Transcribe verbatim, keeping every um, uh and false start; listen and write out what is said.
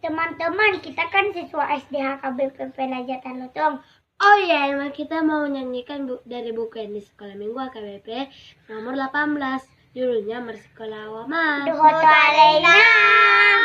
Teman-teman, kita kan siswa S D H K B P Pelaja Talotong. Oh iya, emang kita mau nyanyikan bu dari buku yang di sekolah minggu H K B P nomor delapan belas. Judulnya Marsikkola Au Amang. Dohot au ale inang.